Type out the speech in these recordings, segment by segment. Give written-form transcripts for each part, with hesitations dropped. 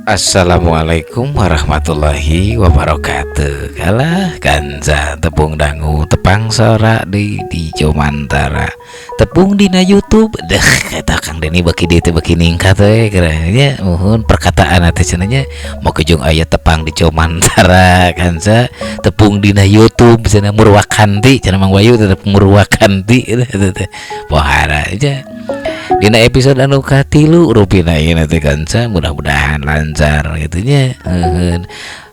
Assalamualaikum warahmatullahi wabarakatuh. Kalah kanca tepung dangu tepang sora di Jomantara. Tepung dina YouTube deh kata Kang Deni beki dieu teh beki ningkat we nya muhun perkataan teh cenah nya mau kejung aya tepang di Jomantara kanca tepung dina YouTube cenah murwakanti cenah Mang Wayu teh murwakanti teh pohara nya. Dina episode anu katilu rupina ieu teh kanca mudah-mudahan lancar gitu nya.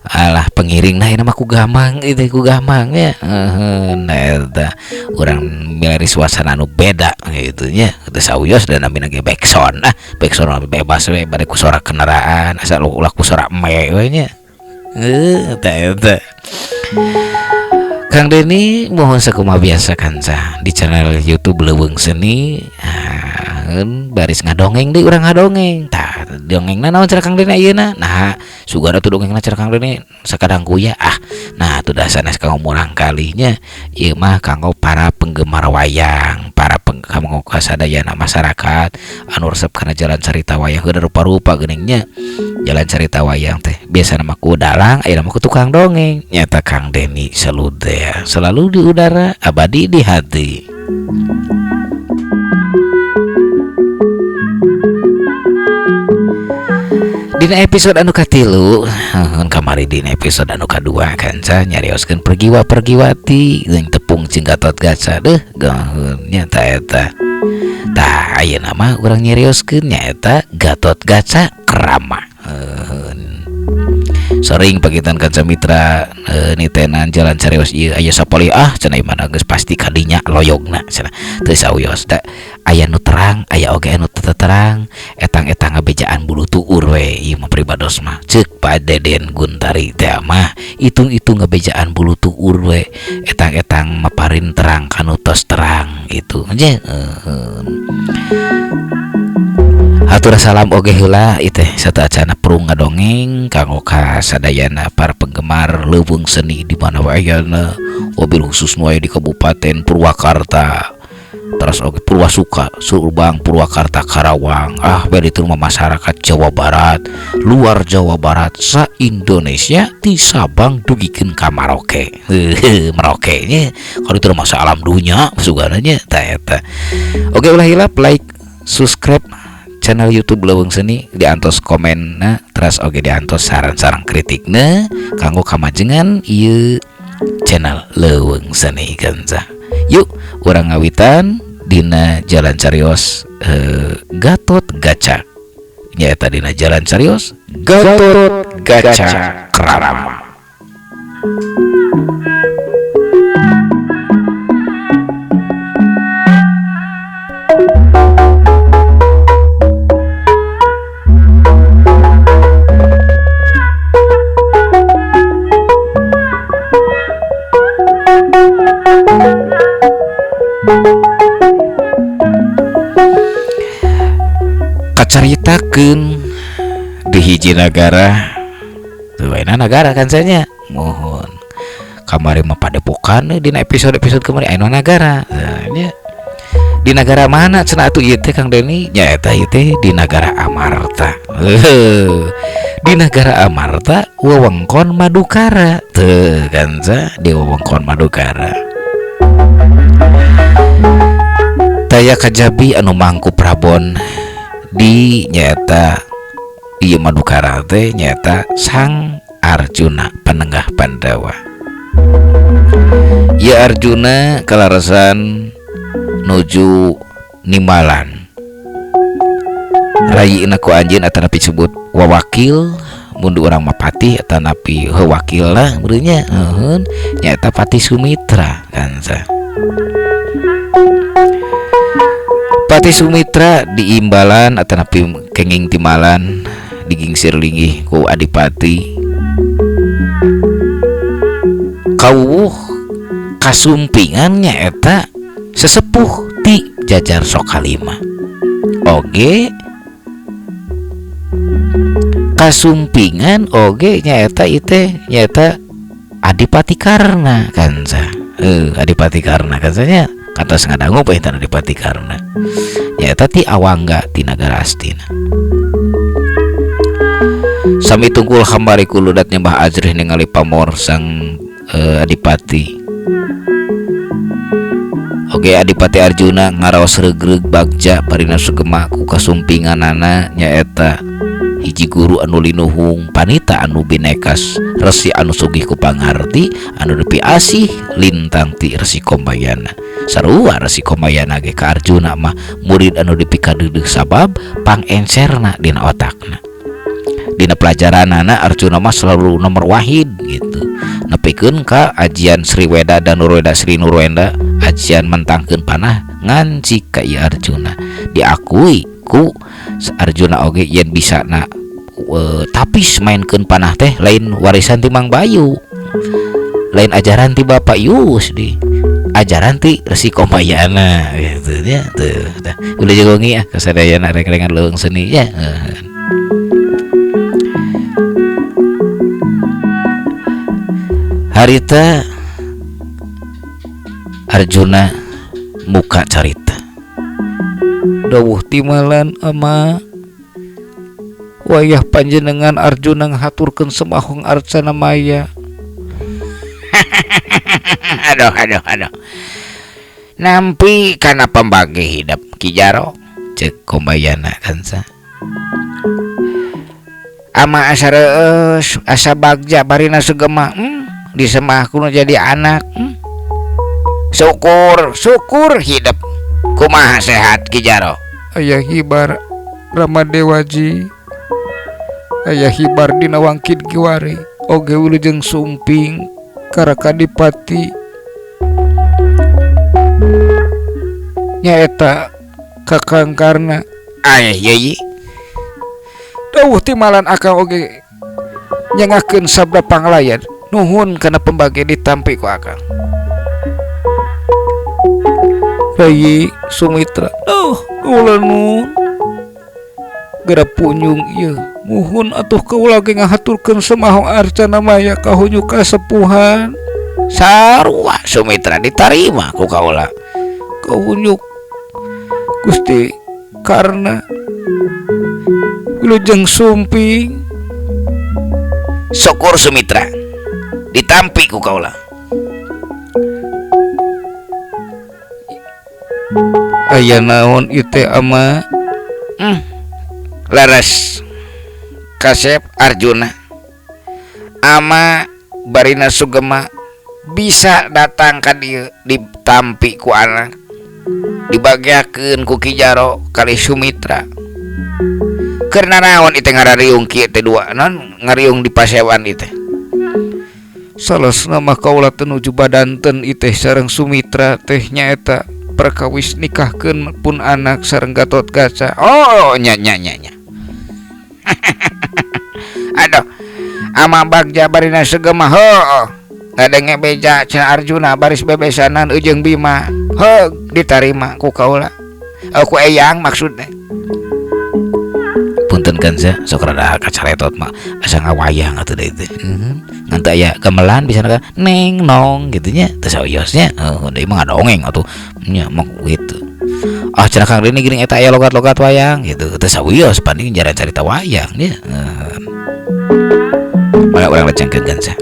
Alah pengiring nah ieu mah ku gamang itu ku gamang nya. Eta urang milari suasana anu beda gitu nya. Teu sauyos dan namina ge backsound. Ah backsound mah bebas we bade ku sora kendaraan asal ulah ku sora me we nya. Eta. Kang Deni mohon sakumaha biasa kanca di channel YouTube Leuweung Seni baris ngadongeng deui urang ngadongeng. Tah dongengna naon cenah Kang Deni ayeuna? Nah, sugana tuh dongengna cenah Kang Deni sakadang kuya ah. Nah, atuh da sanes kanggo murang kalinya ieu mah kanggo para penggemar wayang, para kanggo kasadayana masyarakat anu resep kana jalan carita wayang heueuh rupa-rupa geuning nya. Jalan carita wayang teh biasana mah ku dalang, ayeuna mah ku tukang dongeng. Nyata Kang Deni Selude selalu di udara, abadi di hati. Dina episode anu katilu, kamari dina episode anu kadua kanca nyarioskeun pergiwa-pergiwati jeung tepung jeung Gatot Kaca deuh geuheun nya eta. Tah ayeuna mah urang nyarioskeun nyaeta Gatot Kaca Krama. Sering pagitan kanca mitra nitenan jalan carios ieu aya sapalih ah cenah imana geus pasti kadinya loyogna cenah teu sauyos da aya nu terang aya oge anu teu terang etang-etang ngabejaan bulu tuur we ieu mah pribados mah ceuk Pak Deden Guntari teh mah hitung-hitung ngabejaan bulu tuur we etang-etang maparin terang kanu tos terang gitu nya. Hatur salam oge heula ieu teh sateuacanna perung ngadongeng kanggo kasadayana para penggemar leuweung seni di mana wae ayana wabil khusus nu aya di Kabupaten Purwakarta teras oge Purwasuka, Subang, Purwakarta, Karawang ah bari itu mah masyarakat Jawa Barat, luar Jawa Barat, sa Indonesia ti Sabang dugikeun ka Maroke. Maroke nya kalau itu mah alam dunya sugana nya tah eta. Oke ulah hilap like, subscribe channel YouTube Leuweung Seni, diantos komenna teras oge diantos saran-saran kritikna kanggo kamajengan ieu channel Leuweung Seni kanca. Yuk urang ngawitan dina jalan carios Gatot Kaca. Nyaeta dina jalan carios Gatot Kaca Krama. Kacaritakeun di hiji nagara tuh nagara kan saya mohon kamari mah padepokan dina episode-episode kemarin aya nagara nah, nya di nagara mana cenah atuh ieu teh Kang Deni nyaeta ieu teh di nagara Amarta. Di nagara Amarta wewengkon Madukara teu kanca di wewengkon Madukara taya kajabi anu mangku prabon di nyaeta ieu Madukara teh nyaeta Sang Arjuna penengah Pandawa. Ieu Arjuna kalarasan nuju nimbalan rayina ku anjeun atanapi disebut wawakil mun urang mah patih atanapi hewakil lah meureunnya heuheun nyaeta Patih Sumitra kanca. Patih Sumitra diimbalan atanapi kenging timbalan digingsir linggih ku adipati kawuh kasumpingan nyaeta sesepuh ti jajar Sokalima oge kasumpingan oge nyaeta ieu nyaeta Adipati Karna kanca. Adipati Karna kansanya kantos ngadangu paintan Adipati Karna nyaeta ti Awangga ti nagara Astina. Sami tungkul hambari kuludat nyembah ajrih ningali pamor sang adipati. Oge Adipati Arjuna ngaraos regreg bagja parina sugema ku kasumpinganana nyaeta hiji guru anu linuhung panita anu binekas resi anu sugih ku pangarti anu dipiasih lintang ti Resi Kombayana. Sarua Resi Kombayana ge ka Arjuna mah murid anu dipikadeudeuh sabab pangencerna dina otakna. Dina pelajaranana Arjuna mah selalu nomor wahid gitu. Nepikeun ka ajian Sri Weda dan Nurweda Sri Nurwenda ajian mentangkeun panah nganci ka ieu Arjuna. Diakui ku Arjuna oge yen bisa na tapis mainkeun panah teh lain warisan ti Mang Bayu, lain ajaran ti Bapak Yus di ajaran ti Resi Kombayana gitu nya. Tuh dah ulah jagongi ah kasadayana reng-rengan leuweung seni nya. Harita Arjuna muka carita dawuh timalan ama wayah panjenengan Arjuna ngahaturkeun semahong Arcana Maya. Aduh aduh aduh nampi kana pambagi hidep Ki Jaro cek Kombayana kansa ama asa reueus asa bagja barina sugema disemah kuno jadi anak. Syukur syukur hidup kumaha sehat Ki Jaro. Aya hibar Ramadewaji, aya hibar dina wangkid kiwari oge wilujeng sumping karakadipati nyaeta Kakang Karna. Aya yeuy dawuh timalan akang oge nyangakeun sabda panglayan. Nuhun kana pembagi ditampi ku akang. Rayi Sumitra, oh kula nun gara punyung ieu muhun atuh kaula ge ngahaturkeun semahong Arcana Maya kahunyu kasepuhan. Sarua Sumitra ditarima ku kaula. Kahunyu Gusti Karna wilujeng sumping. Syukur Sumitra ditampi ku kaula. Aya naon ieu teh ama? Leres kasep Arjuna ama barina sugema bisa datang ka dieu ditampi ku anak dibagiakeun ku Ki Jaro kali Sumitra. Keur naraon ieu teh ngarariung kieu teh dua non ngariung di pasewan ieu teh. Salesna mah kaula teu nuju badanten ieu teh sareng Sumitra teh nyaeta perkawis nikahkeun pun anak sareng Gatotkaca. Oh nya nya nya nya. Aduh ama bagja barina sugema heuh ngadenge beja cenah Arjuna baris bebesanan ujung Bima heuh ditarima ku kaula ku eyang maksudna. Punten kanza sok rada kacaretot mah asa ngawayang atuh deui teh. Ngan teu aya gamelan bisa kan neng nong gitu nya teu sawios nya. Deui mah ngadongeng atuh nya mah gitu. Ah cenah Kang Deni geuning eta aya logat-logat wayang gitu teu sawios paning jarang carita wayang nya. Mangga urang lajengkeun kanza.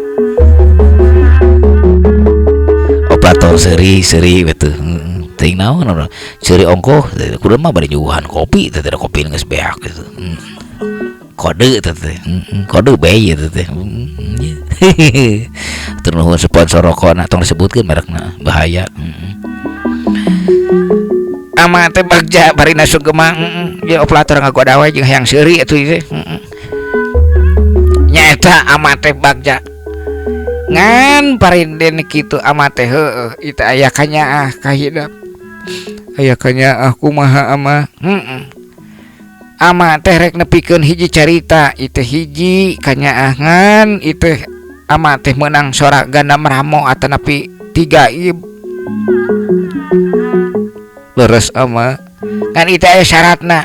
Operator seuri-seuri gitu. Teuing naon seuri ongkoh kudu mah bari nyuguhan kopi teh ada kopi geus beak gitu. Kode teh kode bae ieu teh. Hatur nuhun sponsor rokona tong disebutkeun merekna bahaya. Ama teh bagja barina sugema ieu operator ngagoda we jeung hayang seuri atuh ieu. Nyaeta ama teh bagja ngan parinden kitu ama teh heueuh ieu teh aya kanyaah kahidap. Aya kanyaah kumaha ama? Ama teh rek nepikeun hiji carita ieu teh hiji kanyaah ngan ieu teh ama teh meunang sora ganda meramo atanapi 3 ib. Leres ama ngan ieu teh aya syaratna.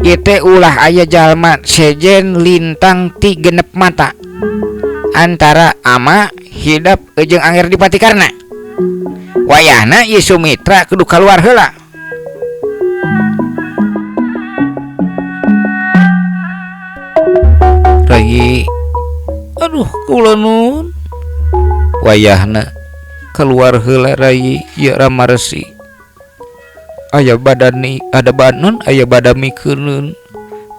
Ieu teh ulah aya jalma sejen lintang ti genep mata antara ama hidep jeung Angger Dipati Karna. Wayahna ieu Sumitra kudu kaluar heula. Rayi. Aduh kula nun. Wayahna keluar heula Rayi ieu Rama Resi. Aya badani ada banon aya badami keuneun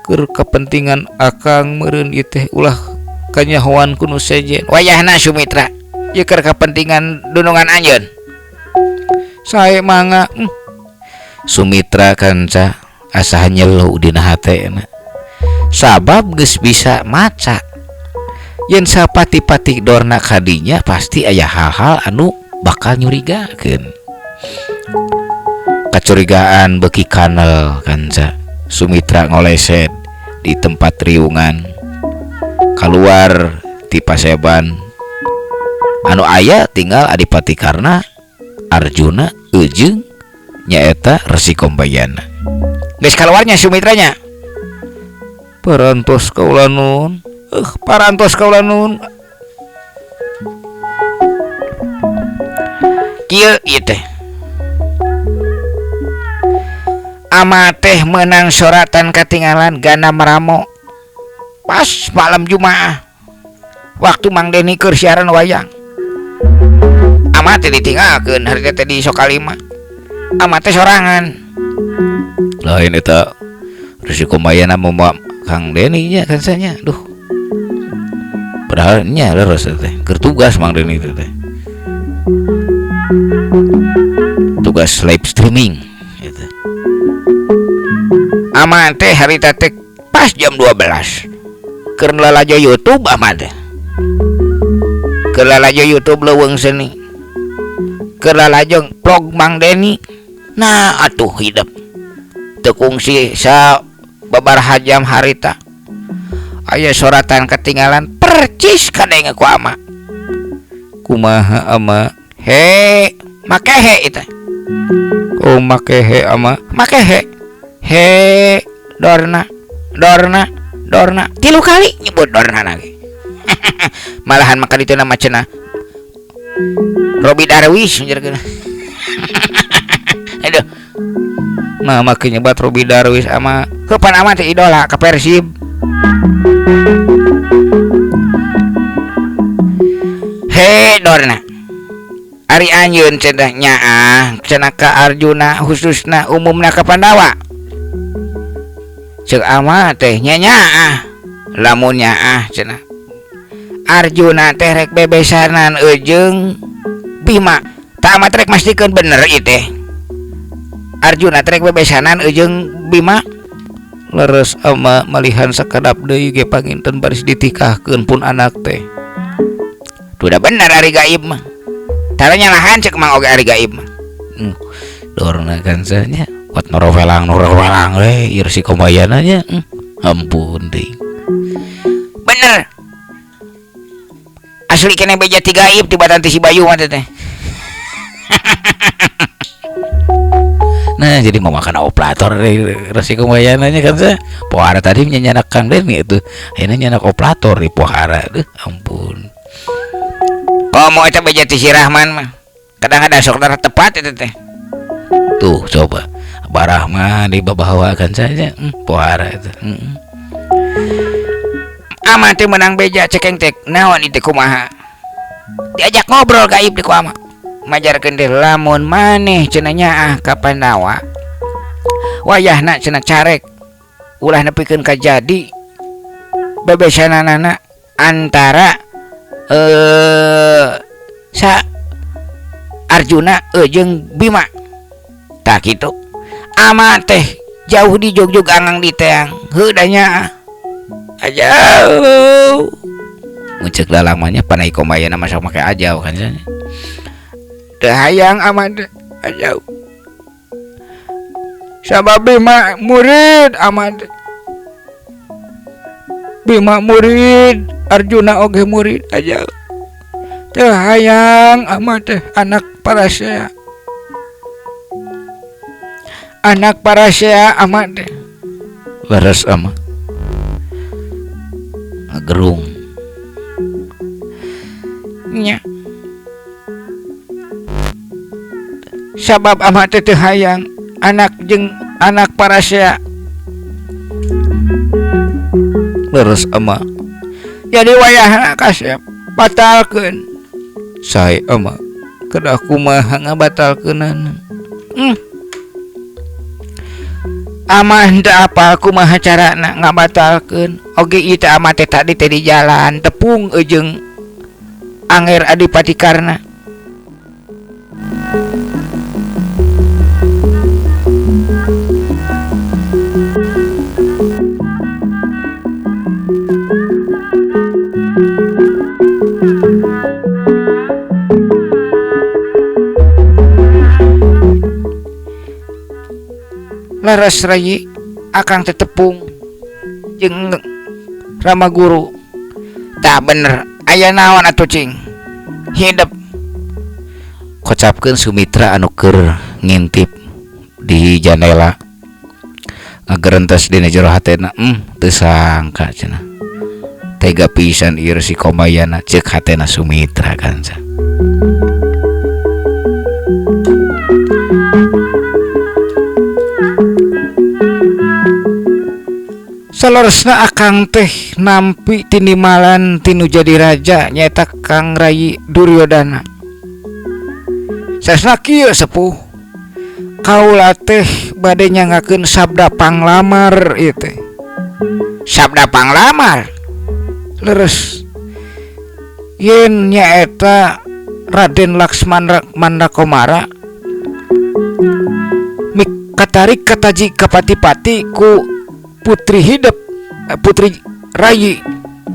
keur kepentingan akang meureun ieu teh ulah kanyahoan ku nu sejen. Wayahna Sumitra ieu keur kepentingan dunungan anjeun. Sae mangga. Sumitra kanca asa nyelu dina hatena. Sabab geus bisa maca. Yen sapati-pati dorna kadinya pasti aya hal-hal anu bakal nyurigakeun. Kacurigaan beuki kanel kanca. Sumitra ngoleset di tempat riungan. Kaluar ti paseban. Anu aya tinggal Adipati Karna, Arjuna, eujeung nyaeta Resi Kombayana. Geus kaluarnya Sumitranya. Parantos kaula nun. Parantos kaula nun. Kieu ieu teh. Ama teh meunang soratan katinggalan gana maramo. Pas malam Jumaah. Waktu Mang Deni keur siaran wayang. Ama teh ditinggalkeun harita teh di Sokalima. Ama teh sorangan. Lain eta Resi Kombayana moal Kang Deni nya kansanya. Duh. Padahal nya leres teh keur tugas Mang Deni teh. Tugas live streaming gitu. Ama teh harita teh pas jam 12. Keur lalajo YouTube ama teh. Keur lalajo YouTube leuweung seni. Keur lalajo vlog Mang Deni. Nah atuh hidup. Teu kungsi sa babaraha jam harita. Aya soratan ketinggalan percis kadenge ku ama. Kumaha ama? He, make he eta. Oh make he ama. Make he. He dorna dorna dorna 3 kali nyebut dorna lagi. Malahan maka ditu nama cenah Robi Darwis njerkeun. Aduh. Nah make nyebat Robi Darwis ama heupan ama teh idola ka Persib. He dorna. Ari anjeun cenah nyaah cenah ka Arjuna khususna umumna ka Pandawa. Ceuk ama teh nya nyaah. Lamun nyaah cenah Arjuna teh rek bebesanan eujeung Bima. Tah ama teh rek mastikeun bener ieu teh. Arjuna teh rek bebesanan eujeung Bima. Leres ama malihan sakedap deui ge panginten baris ditikahkeun pun anak teh. Tuh da bener ari gaib mah. Tara nyalahan ceuk Mang oge ari gaib mah. Dorna kanca nya kuat norowelang norowelang we ieu Resi Kombayana nya. Ampun deui. Bener. Asli kene beja ti gaib tibatan ti si Bayu mah teh. Nah jadi mau makan operator Resi Kombayana nya kan saya. Pohara tadi nyanyanak Kang Deni itu. Ayeuna nyanak operator di pohara. Duh ampun. Komo eta beja ti si Rahman mah. Kadang-kadang sok tepat eta teh. Tuh coba Barahman dibawa kan saja pohara itu. Ama teh menang beja cekeng teh naon itu kumaha. Diajak ngobrol gaib di ku ama. Majarkeun teh lamun maneh cenah nyaah ka Pandawa. Wayahna cenah carek ulah nepikeun ka jadi bebesananana antara sa Arjuna jeung Bima. Tah kitu. Ama teh jauh di jogjog angang di teang. Heuh da nyaah. Ajau. Muncul lamanya panai Kombayana masuk make ajau kan cenah. Teu hayang ama teh ajau. Sabab Bima murid ama teh. Bima murid, Arjuna oge murid ajau. Teu hayang ama teh anak Parasea. Anak Parasea ama teh. Leres ama. Gerung. Nya. Sabab ama teh teu hayang anak jeung anak Parasea. Leres ama. Jadi wayahna kasep batalkeun. Sae ama kedah kumaha ngabatalkeunana. Ama henteu apal kumaha carana ngabatalkeun. Oge ieu teh ama teh tadi teh di jalan tepung jeung Anger Adipati Karna. Laras rayi akang tetepung jeung Rama Guru. Tah bener aya naon atuh cing hidep. Kocapkeun Sumitra anu keur ngintip di jandela. Ngagerentes dina jero hatena, teu sangka cenah. Tega pisan ieu Resi Kombayana ceuk hatena Sumitra kanca. Saleresna akang teh nampi tinimalan tinu jadi raja nyaeta Kang Rayi Duryodana. Saleresna kieu sepuh, kaula teh bade nyangakeun sabda panglamar ieu teh. Sabda panglamar? Leres. Yen nyaeta Raden Laksmana Mandakomara mikatarik kataji kapati-pati ku putri hidup, putri rayi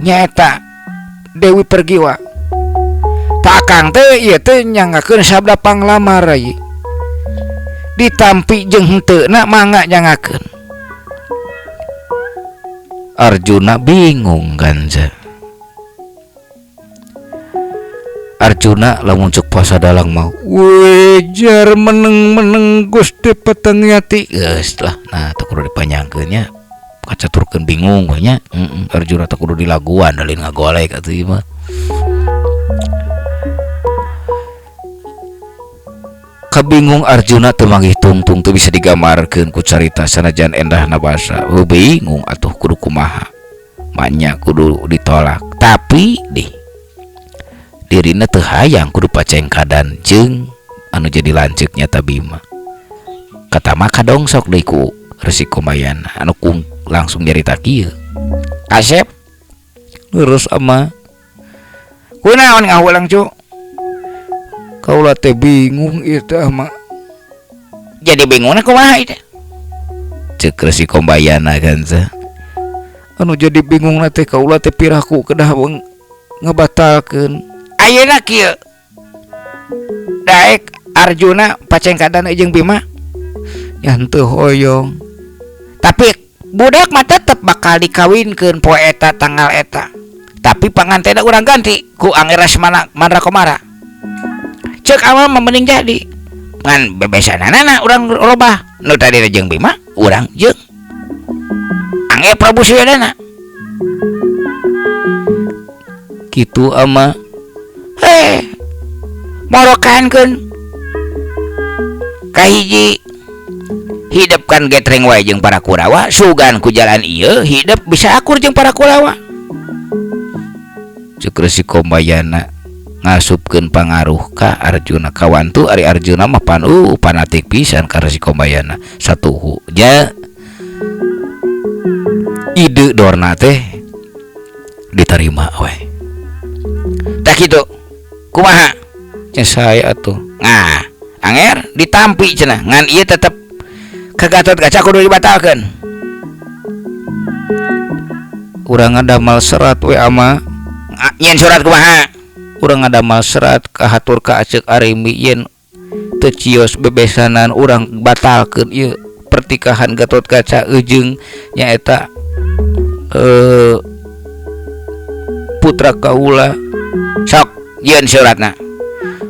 nyaeta Dewi Pergiwa. Takang teh ieu teh nyangakeun sabda panglamar rayi. Ditampi jeung henteuna mangga nyangakeun. Arjuna bingung ganja. Arjuna lamun cek puasa dalang mau wejar meneng-meneng Gusti Petengyati. Geus lah, nah teu kudu dipanjangkeun nya. Kacaturkeun bingung we nya. Arjuna teh kudu dilaguan dalin ngagolek atuh ieu mah. Kabingung Arjuna teu manggih tungtung teu bisa digambarkeun ku carita sanajan endahna basa. Heuh bingung atuh kudu kumaha. Manya kudu ditolak. Tapi dih dirina teu hayang kudu pacengkadan jeung anu jadi lanceuk nyata Bima. Katama kadongsok deui ku Resi Kombayana anu kung langsung nyarita kieu. Kasep lurus ama kunaon ngahulang cu? Kaula teh bingung ieu teh ama. Jadi bingungna kumaha ieu teh? Ceuk Resi Kombayana kan teh. Anu jadi bingungna teh kaula teh piraku kedah ngabatalkeun. Ayeuna kieu. Daek Arjuna pacengkadan jeung Bima nya henteu hoyong. Tapi budak mah tetep bakal dikawinkeun poe eta tanggal eta. Tapi pangantena urang ganti ku Angger Lesmana Mandrakomara. Ceuk awal mah mending jadi. Ngan bebesananana urang robah. Nu tadi jeung Bima, urang jeung Angger Prabu Suyodana. Kitu ama heh morokankeun. Kahiji hidup kan getreng wae jeung para Kurawa, sugan ku jalan ieu hidup bisa akur jeung para Kurawa. Ceuk Resi Kombayana ngasupkeun pangaruh ka Arjuna kawantu ari Arjuna mah pan fanatik pisan ka Resi Kombayana satuhu nya ide Dorna teh diterima we. Tah kitu kumaha? Nya sae atuh. Nah, Anger ditampi cenah ngan ieu tetep ka Gatot Kaca kudu dibatalkeun. Urang ngadamal serat we ama. Nyen surat kumaha? Urang ngadamal serat kahatur ka Aceuk Arimbi yen teu cios bebesanan urang batalkeun ieu pertikahan Gatot Kaca jeung nyaeta putra kaula. Sok yeun suratna.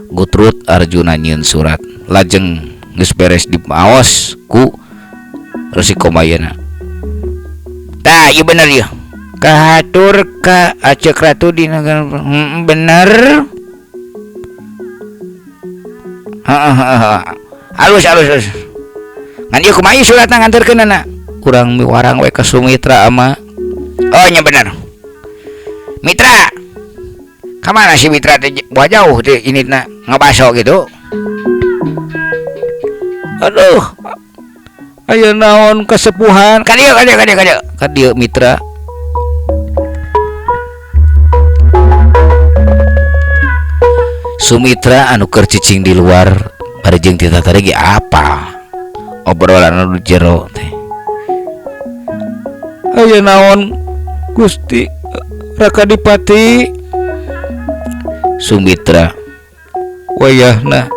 Gutrut Arjuna nyieun surat lajeng geus beres dimaos ku Resi Kombayana. Tah ieu bener ieu. Kahatur ka Aceuk Ratu dina bener. Heeh. Halus halus halus. Ngan ieu kumaha ieu suratna nganterkeunana? Urang miwarang we ka Sumitra ama. Oh nya bener. Mitra. Kamana si Mitra teh buah jauh teh initna ngabaso gitu. Aduh. Aya naon kasepuhan? Ka dieu ka dieu ka dieu ka dieu. Ka dieu Mitra. Sumitra anu keur cicing di luar bari jeung tita tadi ge apa obrolan anu jero teh. Aya naon Gusti Raka Dipati? Sumitra wayahna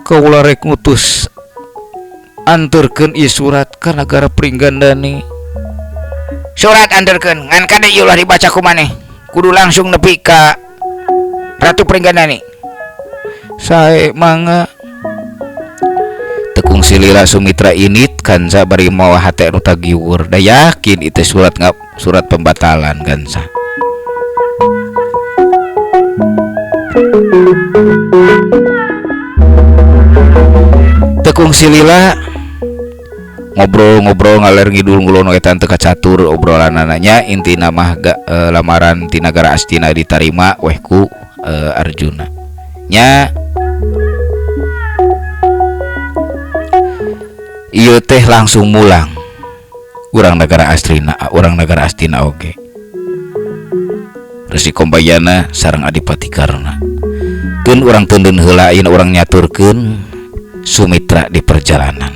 kaula rek ngutus anterkeun ieu surat ka nagara Pringgandani. Surat anterkeun ngan kade ieu ulah dibaca ku maneh, kudu langsung nepi ka Ratu Pringgandani. Sae mangga. Tekung silila Sumitra init kansa bari mawa hate nu tagiwur. Da yakin itu surat ngap surat pembatalan kansa. Tekung silila ngobrol-ngobrol ngaler ngidul ngulon eta teu kacatur obrolanana nya intina mah lamaran ti nagara Astina ditarima weh ku Arjuna nya. Ieu teh langsung mulang urang nagara Astina, urang nagara Astina oge. Resi Kombayana sareng Adipati Karna. Keun urang teundeun heula ayeuna urang nyaturkeun Sumitra di perjalanan.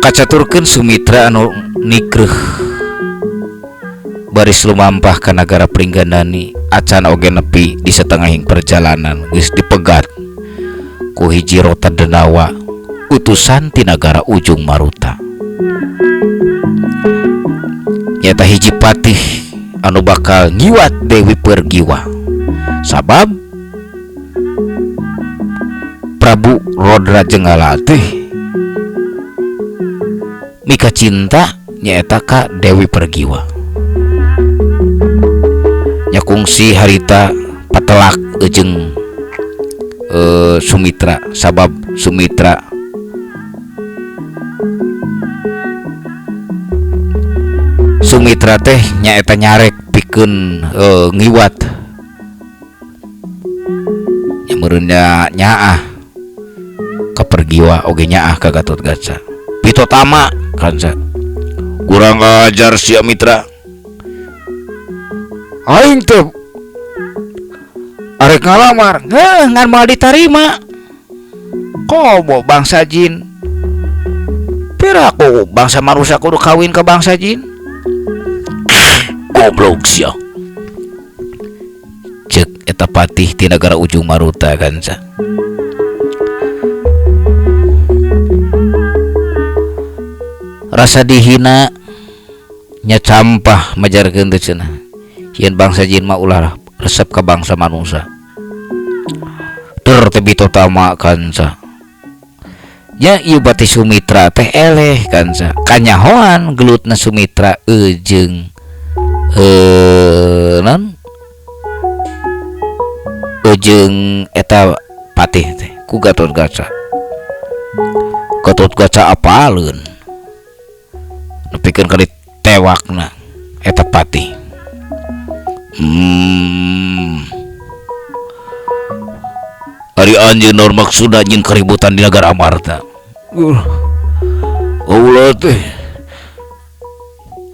Kacaturkeun Sumitra anu nikreuh baris lumampah ka nagara Pringgandani acan oge nepi di setengahing perjalanan geus dipegat ku hiji rota denawa utusan ti nagara Ujung Maruta. Nyata hiji patih anu bakal ngiwat Dewi Pergiwa sabab Prabu Rodra Jenggala teh mika cinta nyaeta ka Dewi Pergiwa. Nyakungsi harita patelak jeung Sumitra sabab Sumitra teh nyaeta nyarek pikeun ngiwat nya meureun nyaah ka Pergiwa oge nyaah ka Gatotkaca. Pitotama kanca kurang ajar sia Mitra. Aing teh arek ngalamar heuh ngan moal ditarima. Komo bangsa jin. Piraku bangsa manusia kudu kawin ke bangsa jin. Goblok sia. Cek eta patih ti nagara Ujung Maruta kanca. Rasa dihina nya campah majarkeun teh cenah. Yen bangsa jin mah ulah resep ka bangsa manusia. Ter teh bitotama kanca. Nya ieu bati Sumitra teh eleh kanca. Kanyahoan gelutna Sumitra jeung non jeung eta patih teh ku Gatotkaca. Gatotkaca apaleun nepikeun ka ditewakna eta patih. Ari anjeun naon maksudna nyin keributan di nagara Amarta? Allah teh.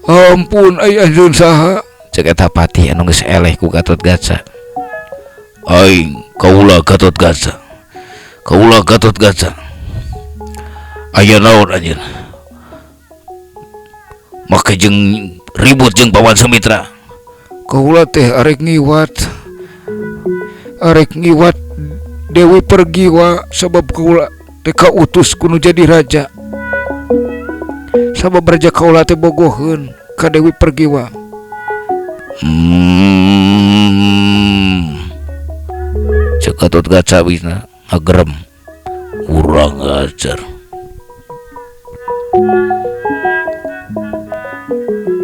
Ampun ai anjeun saha? Cek eta patih anu geus eleh ku Gatotkaca. Aing kaula Gatotkaca. Kaula Gatotkaca. Aya naon anjeun? Make jeung ribut jeung Paman Sumitra. Kaula teh arek ngiwat. Arek ngiwat Dewi Pergiwa sabab kaula teh kautus kudu jadi raja. Sabab raja kaula teh bogoheun ka Dewi Pergiwa. Cek Gatotkaca wisna ngagerem. Kurang ajar.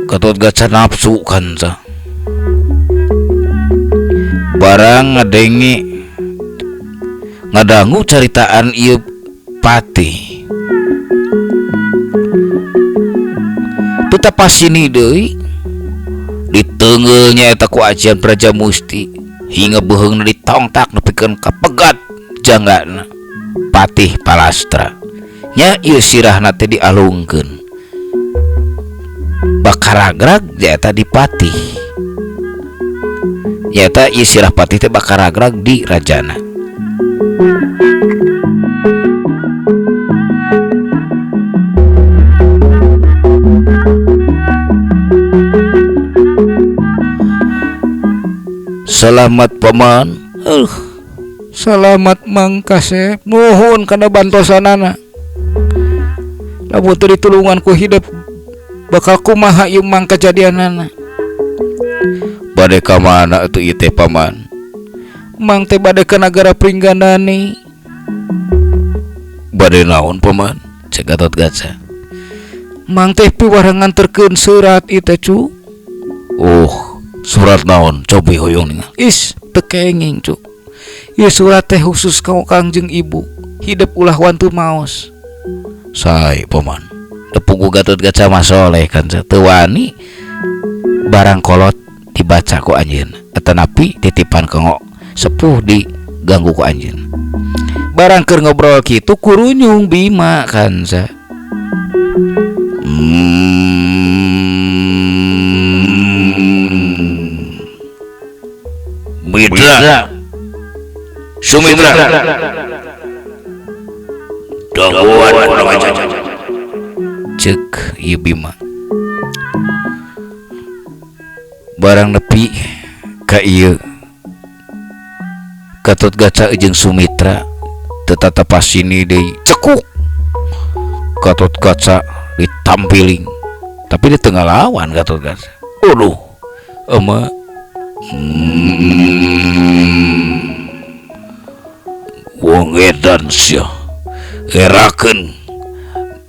Gatotkaca nafsu kanca. Barang ngadenge ngadangu caritaan ieu patih. Teu tapasini deui diteungeul nyaeta ku ajian Praja Musti hingga beuheungna ditongtak nepikeun ka pegat janggana Patih Palastra. Nya ieu sirahna teh dialungkeun. Bakaragrag nyaeta di patih. Nyaeta ieu sirah patih teh bakaragrag di rajana. Selamat paman. Selamat Mang Kasep. Nuhun kana bantosanana. Lamun teu ditulungan ku hidup bakal kumaha ieu mang kajadianana. Bade ka mana atuh ieu teh paman? Mang teh bade ka nagara Pringgandani. Bade naon paman? Cek Gatot Kaca. Mang teh piwarang nganterkeun surat ieu teh cu. Oh, surat naon? Cobi hoyong ningal. Is, teu kenging cu. Ieu surat teh khusus ka Kangjeng Ibu. Hidup ulah wantu maos. Sae paman. Tepung Gatot Kaca mah soleh kan teu wani barang kolot dibaca ku anjeun. Atanapi titipan kanggo sepuh diganggu ku anjeun. Barang keur ngobrol kitu kurunyung Bima kan sa. Mitra Sumitra daguan kurang aja. Cek ieu Bima. Barang nepi ka ieu Gatot Kaca jeung Sumitra teu tatapasini deui cekuk. Gatot Kaca ditampiling tapi di tengah lawan Gatot Kaca. Aduh, emak. Wong edan sia ngerakeun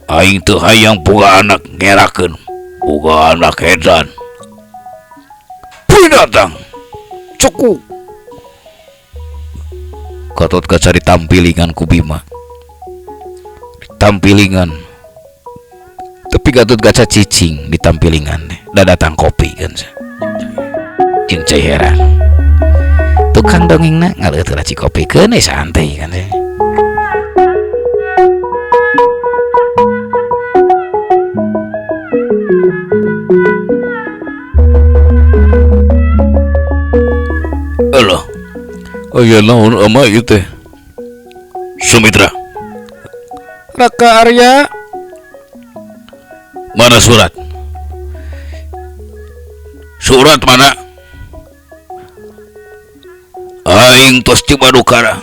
aing teu hayang boga anak ngerakeun boga anak edan binatang cukup. Gatot Kaca ditampilingan ku Bima, ditampilingan tapi Gatot Kaca cicing ditampilingan da datang kopi kan jeung cai heran. Tukang dongengna ngaleuteut laci kopi keun we santai kan. Alah, aya naon ama ieu teh? Sumitra. Raka Arya. Mana surat? Surat mana? Aing tos ti Madukara.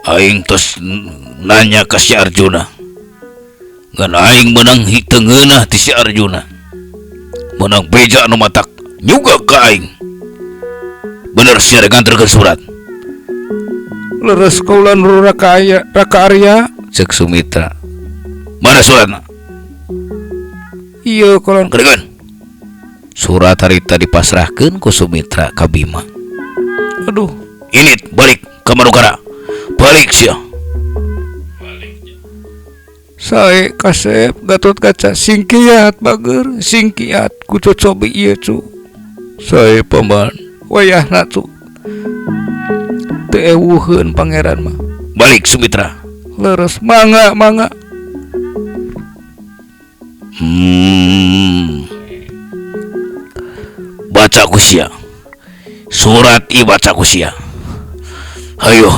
Aing tos nanya ka si Arjuna. Ngan aing meunang teu ngeunah ti si Arjuna. Meunang beja anu matak nyuga ka aing. Bener sia rek nganterkeun surat. Leres kaula nu Raka Arya, Raka Arya. Cek Sumitra. Mana suratna? Ieu kolon. Kedengeun. Surat harita dipasrahkeun ku Sumitra ka Bima. Aduh, ini balik ke Madukara. Balik sia. Sae kasep Gatot Kaca singkiat bager, singkiat ku cocobi ieu cu. Sae paman. Wayahna cu. Teu ewuheun pangeran mah. Balik Sumitra. Leres mangga mangga. Baca ku sia. Surat ieu baca ku sia. Hayo.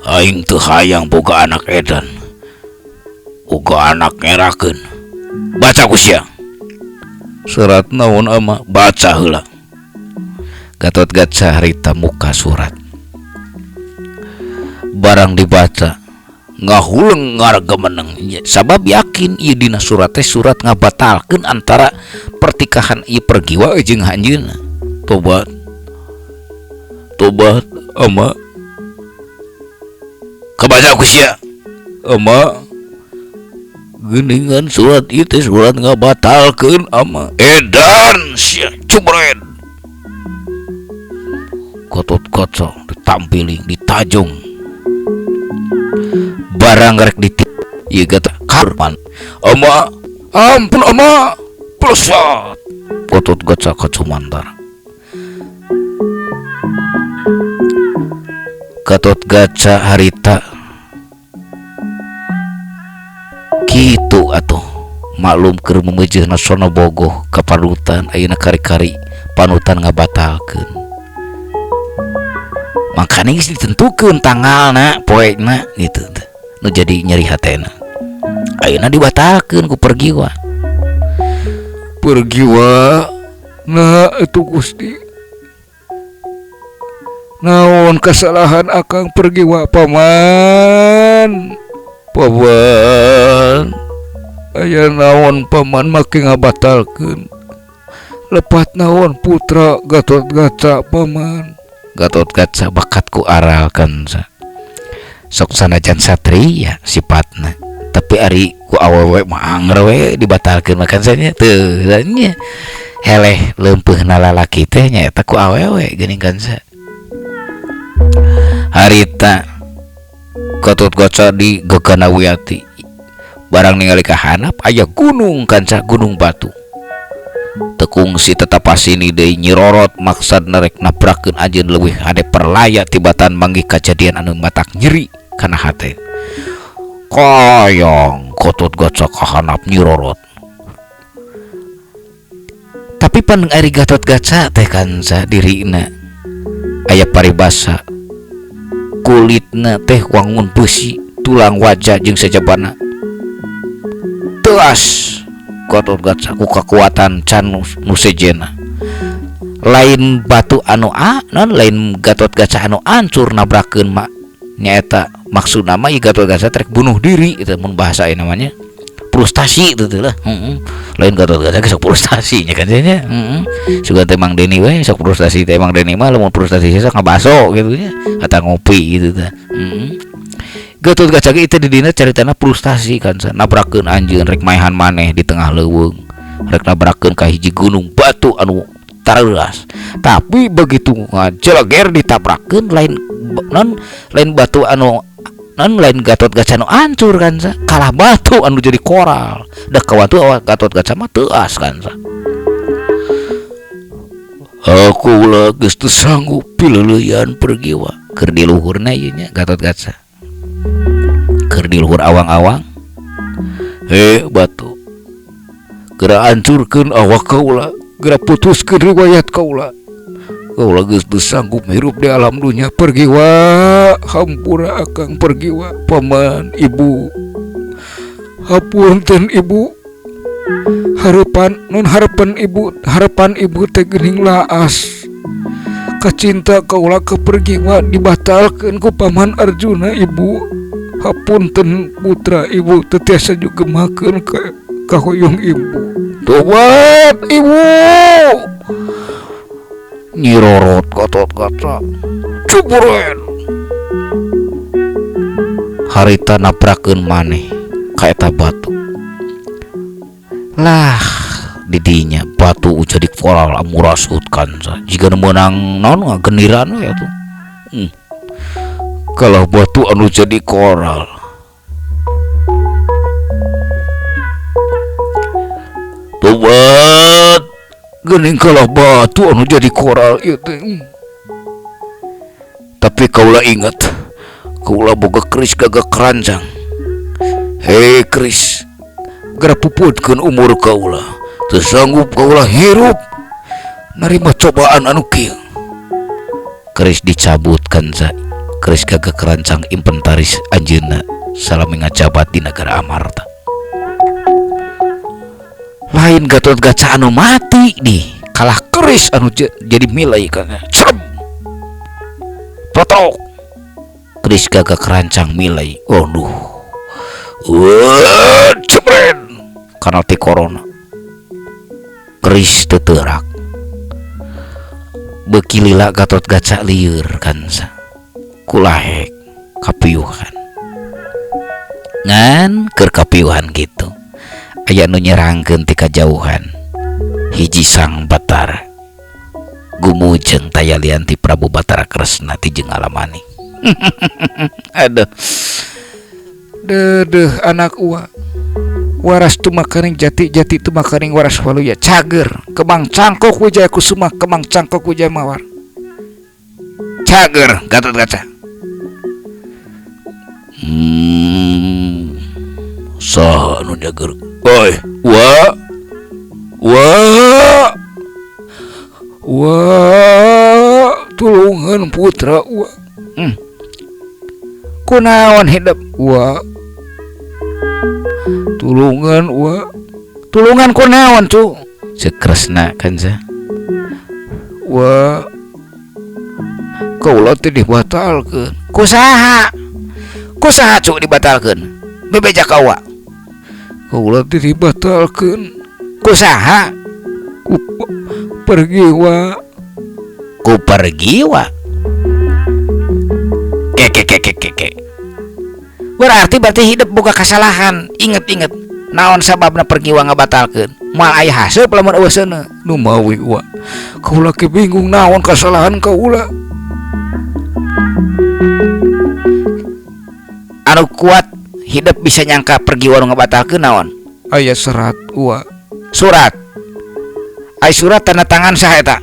Aing teu hayang boga anak edan. Boga anak ngerakeun. Baca ku sia. Surat naon ama? Baca heula. Gatot Kaca harita muka surat. Barang dibaca ngahuleng ngaregemeneng sabab yakin ieu dina surat teh surat ngabatalkeun antara pertikahan ieu pergiwa jeung anjeunna. Tobat. Tobat ama. Kebaca ku sia. Ama. Geuningan surat ieu teh surat ngabatalkeun ama. Edan sia cubred. Gatot Kaca ditampiling ditajung barang rek ditip ieu Gatot karman ama ampun ama plesat Gatot Kaca kacumantara. Gatot Kaca harita kitu atuh maklum keur memeujeuhna sono bogoh ka panutan ayeuna kari-kari panutan ngabatalkeun. Makanya geus ditentukeun tanggalna poena gitu teh nu jadi nyeri hatena. Ayeuna dibatalkeun ku Pergiwa. Pergiwa nah itu Gusti. Naon kesalahan akang Pergiwa paman? Paman aya naon paman make ngabatalkeun. Lepat naon putra Gatot Kaca paman. Gatot Kaca bakat ku aral kan sok sanajan satria sifatna tapi ari ku awewe mah anger we dibatalkeun makan nya teu nya heleh leumpeuhna lalaki teh nyaeta ku awewe geuning kan sa harita Gatot Kaca di Gegana Wiyati barang ningali ka handap aya gunung kanca gunung batu tekungsi tetap pasini deui nyirorot maksad nerek nabrakeun anjeun leuwih hade perlaya tibatan manggih kajadian anu matak nyeri kana hate koyong Gatot Kaca ka handap nyirorot tapi pan ari Gatot Kaca teh kanca dirina aya paribasa kulitna teh wangun besi tulang wajah jeung sajabana teas Gatot Kaca ku kakuatan can nu sejena lain batu anu a non lain Gatot Kaca anu ancur nabrakeun mak nyaeta maksudna mah ieu Gatot Kaca trek bunuh diri itu mun bahasa ieu namanya frustasi itu teh lah heeh lain Gatot Kaca sok frustasi nya kan nya heeh sugan teh Mang Deni we sok frustasi teh Mang Deni mah lamun frustasi sok ngabaso gitu nya atau ngopi gitu teh heeh Gatot Kaca ge itu di dina caritana frustasi kan nabrakeun anjeun rek maehan maneh di tengah leuweung rek nabrakeun ka hiji gunung batu anu tareuras tapi begitu ngajeleger ditabrakeun lain non lain batu anu non lain Gatot Kaca anu ancur kan kalah batu anu jadi koral da kawatu awak Gatot Kaca mah teuas kan aku ulah geus teu sanggup pileuleyan Pergiwa keur di luhurna ieu nya Gatot Kaca keur di luhur awang-awang he batu geura hancurkeun awak kaula geura putuskeun riwayat kaula kaula geus teu sanggup hirup di alam dunya Pergiwa hampura akang Pergiwa paman ibu hapunten ibu harapan nun harapan ibu teh geuning laas kacinta kaula ka Pergiwa dibatalkeun ku paman Arjuna ibu hapunten putra ibu teu tiasa jugemakeun ka kahoyong ibu tobat ibu nyirorot Gatot Kaca cuburen harita nabrakeun maneh ka eta batu lah didinya batu jadi koral amurasut kanca jiga nu meunang naon ngageniran we atuh kalau batu anu jadi koral tobat geuning kalah batu anu jadi koral ieu teh tapi kaula ingat kaula boga keris gagah keranjang hei keris geura puputkeun umur kaula teu sanggup kaula hirup narima cobaan anu kieu keris dicabut kanca keris gagah kerancang inventaris anjeunna salami ngajabat di negara Amarta lain Gatot Kaca anu mati nih kalah keris anu jadi milai kan cerem potok keris gagah kerancang milai aduh jebret karena ti corona keris teu teurak beuki lila Gatot Kaca lieur kansa kulahek kapiuhan ngan keur kapiuhan gitu aya nu nyerangkeun ti kajauhan hiji sang Batara. Gumujeng taya lian ti Prabu Batara Kresna ti jeung alamani. Aduh. Dedeh anak uwa. Waras tumakaring jati, jati tumakaring waras waluya. Cager kemang cangkok Wijaya Kusuma, kemang cangkok Wijaya Mawar. Cager Gatot Kaca. Saha anu nyager? Oi, wa. Wa. Wa, tulungan putra wa. Kunaon hidup wa? Tulungan wa. Tulungan kunaon cu? Ceuk Kresna kan sa. Wa, kaula teh dibatalkeun. Ku saha? Ku saha cu dibatalkeun? Bebeja ka wa. Kaula teh dibatalkeun. Ku saha? Ku pergi wa. Ku pergi wa. Ke ke ke ke ke ke. Berarti hidup boga kesalahan. Inget-inget naon sababna pergi wa ngabatalkeun. Moal aya haseup lamun eueuh seuneu. Nu mawi wa. Kaula ge bingung naon kasalahan kaula. Anu kuat hidup bisa nyangka pergi wa nu ngabatalkeun naon? Aya serat wa. Surat. Aya surat tanda tangan saha eta?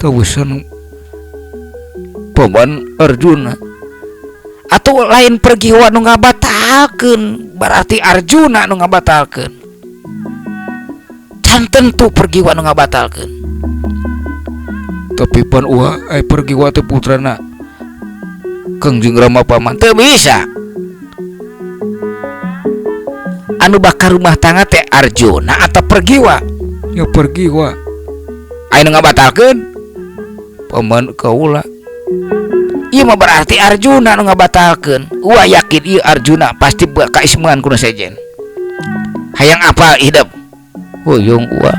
Teusan Paman Arjuna. Atau lain pergi wa nu ngabatalkeun, berarti Arjuna nu ngabatalkeun. Can tentu pergi wa nu ngabatalkeun. Tapi pan uwa ai pergi wa teh putrana Kangjeng Rama paman. Teu bisa. Anu bakal rumah tangga teh Arjuna atau pergi wa? Ya pergi wa. Ai nu ngabatalkeun paman kaula. Ieu mah berarti Arjuna nu ngabatalkeun. Wah yakin ieu Arjuna pasti kaismean kudu sejen. Hayang apal hidup. Hoyong uwa.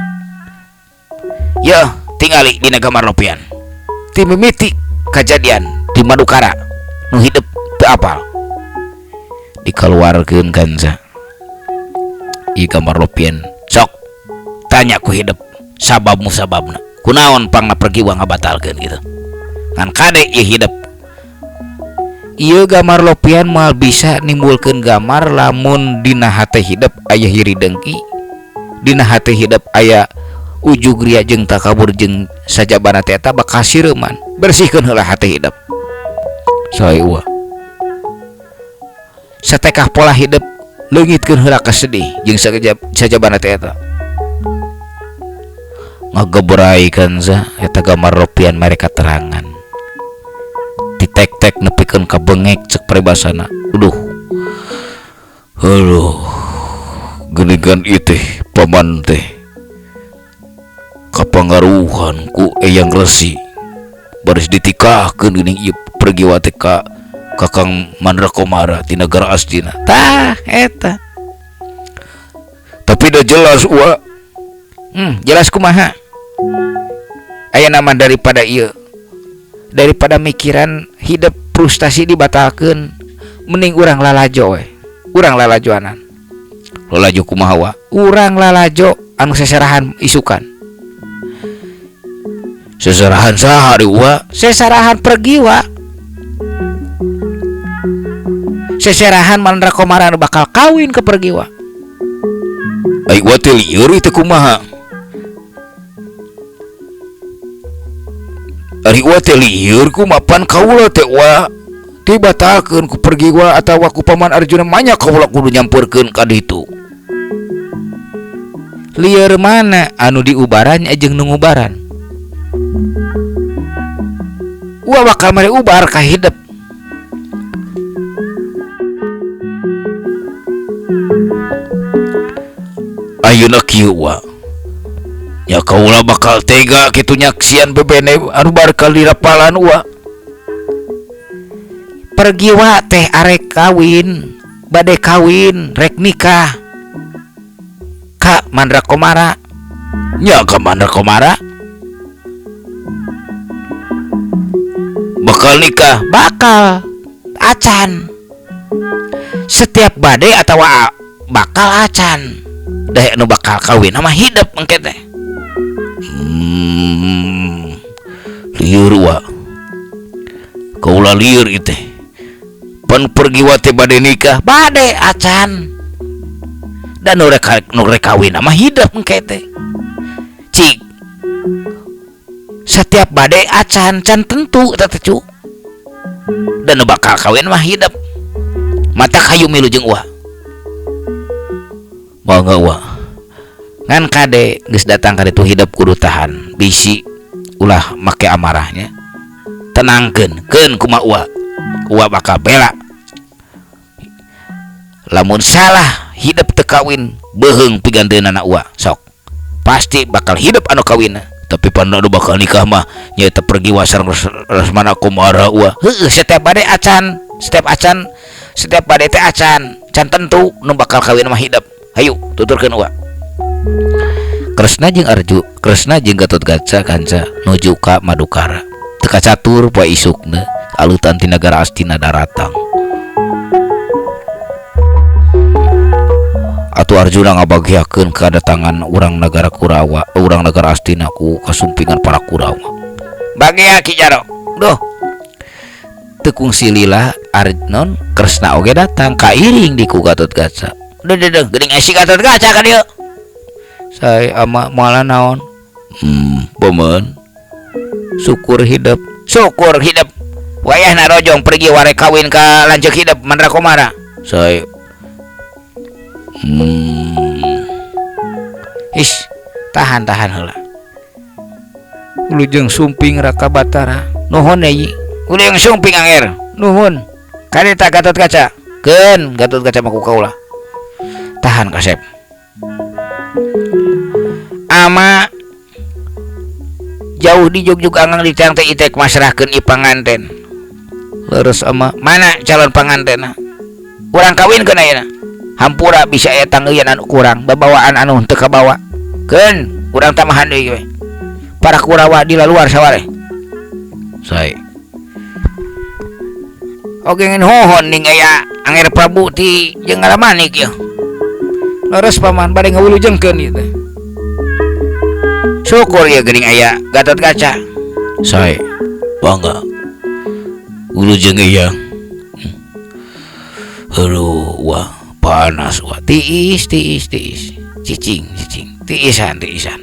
Yeuh, tingali dina gambar lopian. Ti mimiti kajadian di Madukara nu hidup teu apal. Dikaluarkeun kanza. Ieu gambar lopian. Sok tanya ku hidup sabab musababna. Kunaon pangna pergi wa ngabatalkeun gitu. Ngan kade ieu hidup. Ieu gambar lopian moal bisa nimbulkeun gambar lamun dina hate hidup aya hiri dengki, dina hate hidup aya ujug ria jeung takabur jeung sajabana teh eta bakal sireuman. Bersihkeun heula hate hidup. Sae wa. Satekah pola hidup leungitkeun heula kasedih jeung sajabana teh eta. Ngagebrai kanza eta gambar lopian mere katerangan. Tek-tek nepikeun ka bengek cek paribasana. Aduh. Aduh. Geuningan ieu teh paman teh kapangaruhan ku Eyang Resi. Baris ditikahkeun geuning ieu pergi wa teh ka Kakang Mandra Komara ti nagara Astina. Tah eta. Tapi dah jelas wa. Jelas kumaha? Aya nama daripada ieu. Daripada mikiran hidup frustasi dibatalkeun, mending urang lalajo we. Urang lalajoanan. Lalajo kumaha wa? Urang lalajo anu seserahan isukan. Seserahan saha ari wa? Seserahan pergi wa. Seserahan Mandra Komara anu bakal kawin ke pergi wa. Ai wa teh lieur teh kumaha? Ari wa teh lieur kumapan kaula teh wa dibatalkeun ku pergi wa atawa ku paman Arjuna manya kaula kudu nyampeurkeun ka ditu. Lieur mana anu diubaran jeung nu ngubaran? Wa bakal mere ubar ka hidup. Ayeuna kieu wa. Ya kaula bakal tega kitu nyaksian bebene anu bakal dirapalan wa. Pergi wa teh arek kawin, bade kawin, rek nikah. Ka Mandra Komara. Nya ka Mandra Komara. Bakal nikah, bakal acan. Setiap bade atawa bakal acan. Dah nu bakal kawin sama hidup engke teh. Lieur wa. Kaula lieur ieu teh. Pan pergiwa teh bade nikah, bade acan. Dan nu rek kawin mah hidup engke teh. Cik. Setiap bade acan can tentu eta teh cu. Dan nu bakal kawin mah hidup. Mata kayu milu jeung uwa. Mangga uwa. Ngan kade geus datang ka ditu hidup kudu tahan. Bisi ulah make amarahnya. Tenangkeun, keun kumaha uwa. Uwa bakal bela. Lamun salah hidup teu kawin, beuheung piganteunana uwa. Sok. Pasti bakal hidup anu kawinna. Tapi pan anu bakal nikah mah nyaeta pergi wasar Lesmana kumara uwa. Heueuh, setiap bade acan, setiap acan, setiap bade teh acan, can tentu nu bakal kawin mah hidup. Hayu tuturkeun uwa. Kresna jeung Arju, Kresna jeung Gatotkaca kanca nuju ka Madukara. Teu kacatur poe isukna alutan ti nagara Astina daratang. Atuh Arjuna ngabagiakeun kadatangan urang nagara Kurawa, urang nagara Astina ku kasumpingan para Kurawa. Bagia Ki Jaro. Duh. Teu kungsi lila Arnon Kresna oge datang kairing di ku Gatotkaca. Duh duh duh geuning esi Gatotkaca ka dieu. Saya ama moal naon? Paman. Syukur hidup, syukur hidup. Wayahna rojong pergi ware kawin ka lanceuk hidup Mandra Komara. Saya Ish, tahan-tahan heula. Wilujeng sumping Raka Batara. Nuhun deui. Wilujeng sumping Anger. Nuhun. Kareta Gatotkaca. Keun Gatotkaca mah ku kaula. Tahan kasep. Ama jauh di jugjug angang di tiang teh itek masrahkeun i panganten. Leres ama mana calon pangantenna? Urang kawinkeun ayeuna. Hampura bisa aya tanggeuyan anu kurang, babawaan anu teu kabawa. Keun urang tamahan deui we. Para Kurawa di luar saware. Sae. Oge ngan hohon ning aya Anger Prabu ti jeung Ngalamanik ieu. Leres paman bade ngawilujengkeun ieu teh. Syukur ya geuning aya Gatotkaca. Sae. Bangga. Wilujeng ieu. Aduh, wah panas wah. Tiis tiis tiis. Cicing cicing. Tiisan tiisan.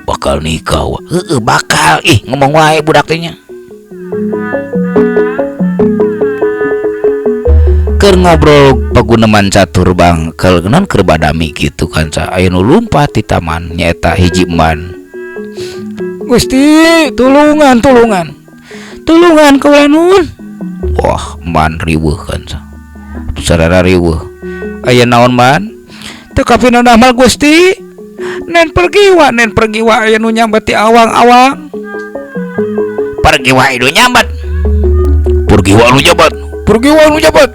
Bakal nikah wah. Heueuh bakal ih ngomong wae budak teh nya. Keur ngobrol paguneman catur bang keur naon keur badami kitu kan ca aya nu lumpat di taman nyaeta hiji eman. Gusti tulungan tulungan. Tulungan kaula nuhun. Wah eman riweuh kan ca. Sarara riweuh. Aya naon man? Teu kapina damel Gusti. Nen pergi wa aya nu nyambat ti awang-awang. Pergi wa nu nyambat. Pergi wa nu nyambat. Pergi wa nu nyambat.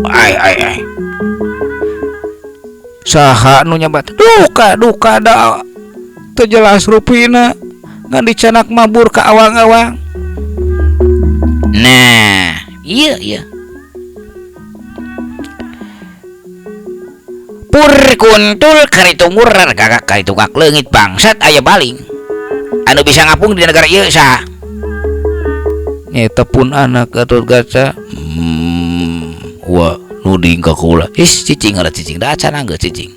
Ai ai ai. Saha nu nyambat? Duka duka da teu jelas rupina ngan dicanak mabur ka awang-awang. Nah, iya iya. Pur kuntul karitu murrar gagak karitu gak leungit bangsat aya baling. Anu bisa ngapung di negara ieu saha? Nyaeta pun anak Gatotkaca. Wah, nuding ka kaula. Is cicing ada cicing, da acan anggeus cicing.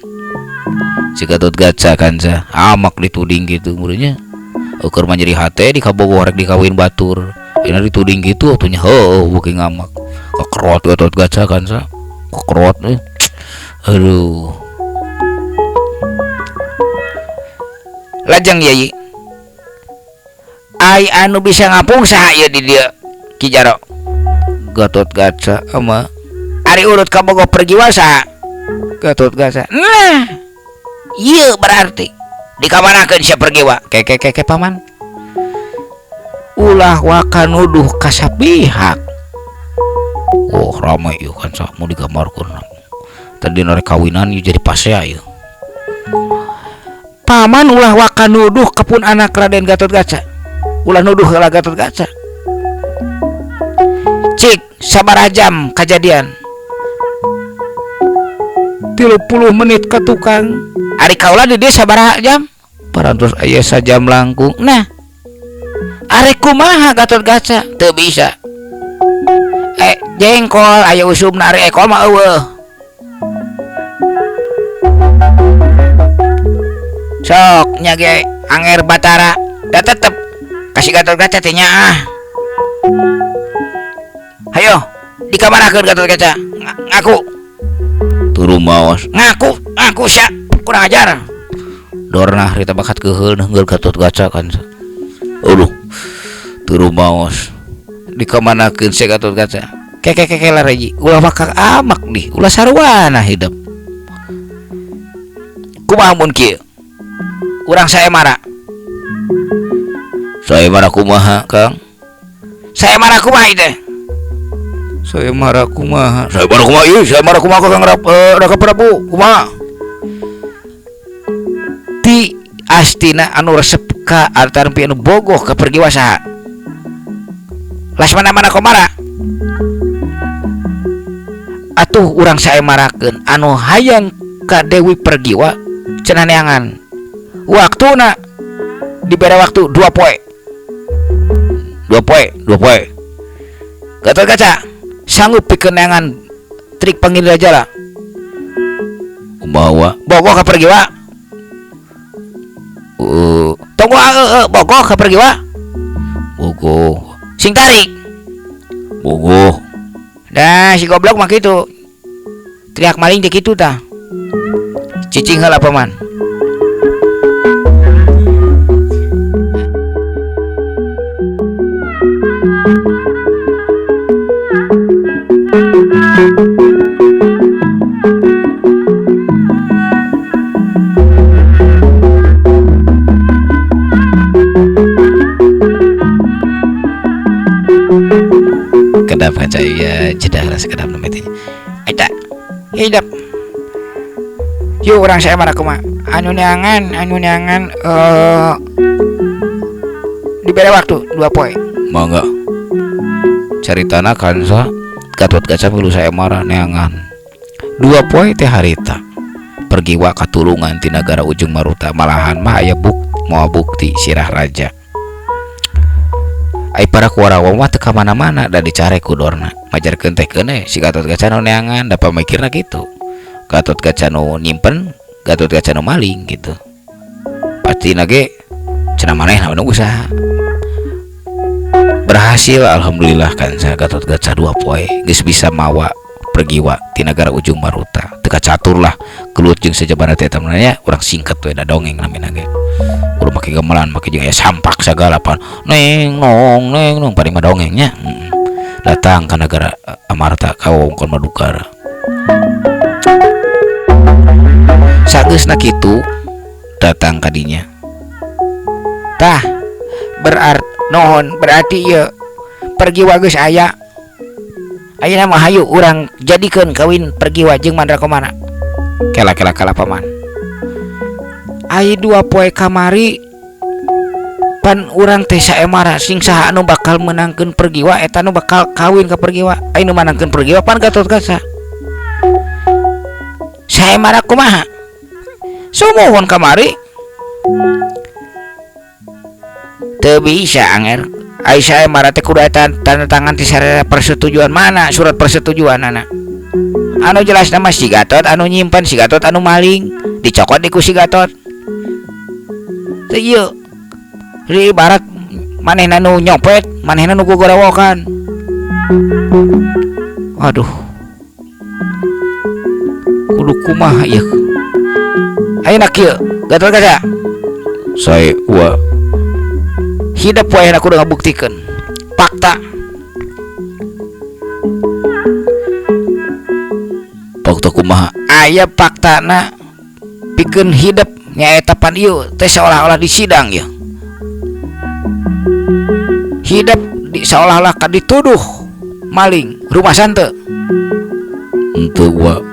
Si Gatotkaca kanca amak dituding kitu murunya. Ukur mah nyeri hate di kabogoh rek dikawin batur. Dina dituding kitu atuh nya heueuh beuki ngamak. Kekerot Gatotkaca kanca. Kekerot euy. Aduh. Lajeng yai. Ai anu bisa ngapung saha ieu di dieu Ki Jaro? Gatotkaca ama ari urut kabogoh pergiwa saha? Gatotkaca. Nah, ieu berarti dikamanakeun sia pergiwa? Keke keke paman. Ulah waka nuduh ka sapihak. Oh, ramai ieu kan sa mau digambarkeun. Tadi rek kawinan ieu jadi pasea ieu. Paman ulah waka nuduh ka pun anak Raden Gatotkaca. Ulah nuduh ka Gatotkaca. Cik sabaraha jam kajadian? 30 menit ka tukang. Ari kaula di dieu sabaraha jam? Parantos aya sajam langkung. Nah, Arek kumaha Gatot Kaca teu bisa. Jengkol aya usumna ari ekol mah eueuh. Sok nya ge Anger Batara da tetep kasih Gatot Kaca teh nyaah. Hayo dikamanakeun Gatot Kaca ngaku. Turu maos. Ngaku, ngaku sia kurang ajar. Dorna harita bakat keheul neunggeul Gatot Kaca kan. Aduh. Turu maos. Dikamanakeun sia Gatot Kaca. Keke keke lah reji, ulah bakal amak nih, ulah sarwana hidup. Kumaha mun kieu? Urang saya marah. Saya marah kumaha, Kang? Saya marah kumaha itu? Saya marah kumaha? Saya marah kumaha ieu? Saya marah kumaha Kang Raka Prabu? Kumaha? Ti astina anu resep ka artarpi anu bogoh ka pergiwa saha? Lasmana mana komara? Atuh urang saemarakeun anu hayang ka Dewi Pergiwa cenah neangan. Waktuna dibere waktu 2 poe. 2 poe, 2 poe. Gatot Kaca sanggup pikeun neangan trik pangindra jala. Kumaha wa? Bogoh ka Pergiwa. Tunggu bogoh ka Pergiwa. Bogoh. Sing tarik. Bogoh. Dah si goblok mah kitu. Teriak maling teh kitu tah. Cicing heula paman. Kedap kaca ya cedah lah sekedap nembe teh. Eta hidup. Yuk urang saya marah kumaha? Anu neangan dibere waktu 2 poe. Mangga. Caritana kansa Gatot Kaca milu saya marah neangan. 2 poe teh harita. Pergiwa katulungan ti nagara Ujung Maruta malahan mah aya moal bukti sirah raja. Ai para Kuarawa mah teu ka mana-mana da dicare ku Dorna. Majarkeun teh keun si Gatot Kaca nu neangan da pamikirna kitu. Gatot Kaca nu nyimpen, Gatot Kaca nu maling gitu. Pastina ge cenah manehna nu usaha. Berhasil alhamdulillah kan saya Gatot Kaca 2 poe geus bisa mawa Pergiwa ti nagara Ujung Maruta. Teu kacatur lah gelut jeung sajabana teh eta nya urang singkat we da dongeng namina ge. Kudu make gamelan make jeung aya sampak sagala pan neng nong neng nong paling mah dongengnya. Datang ka nagara Amarta ka wewengkon Madukara. Sageusna kitu datang ka dinya. Tah nuhun berarti ieu Pergiwa geus aya. Ayeuna mah hayu urang jadikeun kawin Pergiwa jeung Mandra Komana. Kela-kela kala paman. Ai 2 poe kamari pan urang teh saemara sing saha anu bakal meunangkeun Pergiwa eta anu bakal kawin ka Pergiwa. Ai nu meunangkeun Pergiwa pan Gatot Kaca. Saemara kumaha? Sumuhun kamari. Teu bisa anger. Ai saemara teh kudu eta tanda tangan ti sararea persetujuan mana surat persetujuan anak. Anu jelas nama si Gatot anu nyimpen si Gatot anu maling dicokot di ku si Gatot. Teu ieu di ibarat manehna nu nyopet manehna nu gogorawokan. Aduh. Kudu kumaha ieu? Ayeuna kieu Gatot Kaca. Sae wa hidup wae aku udah ngabuktikeun fakta. Fakta kumaha? Aya faktana pikeun hidup nyaeta pan ieu teh seolah-olah di sidang ieu. Hidup di seolah-olah ka dituduh maling rumah sante. Henteu wa.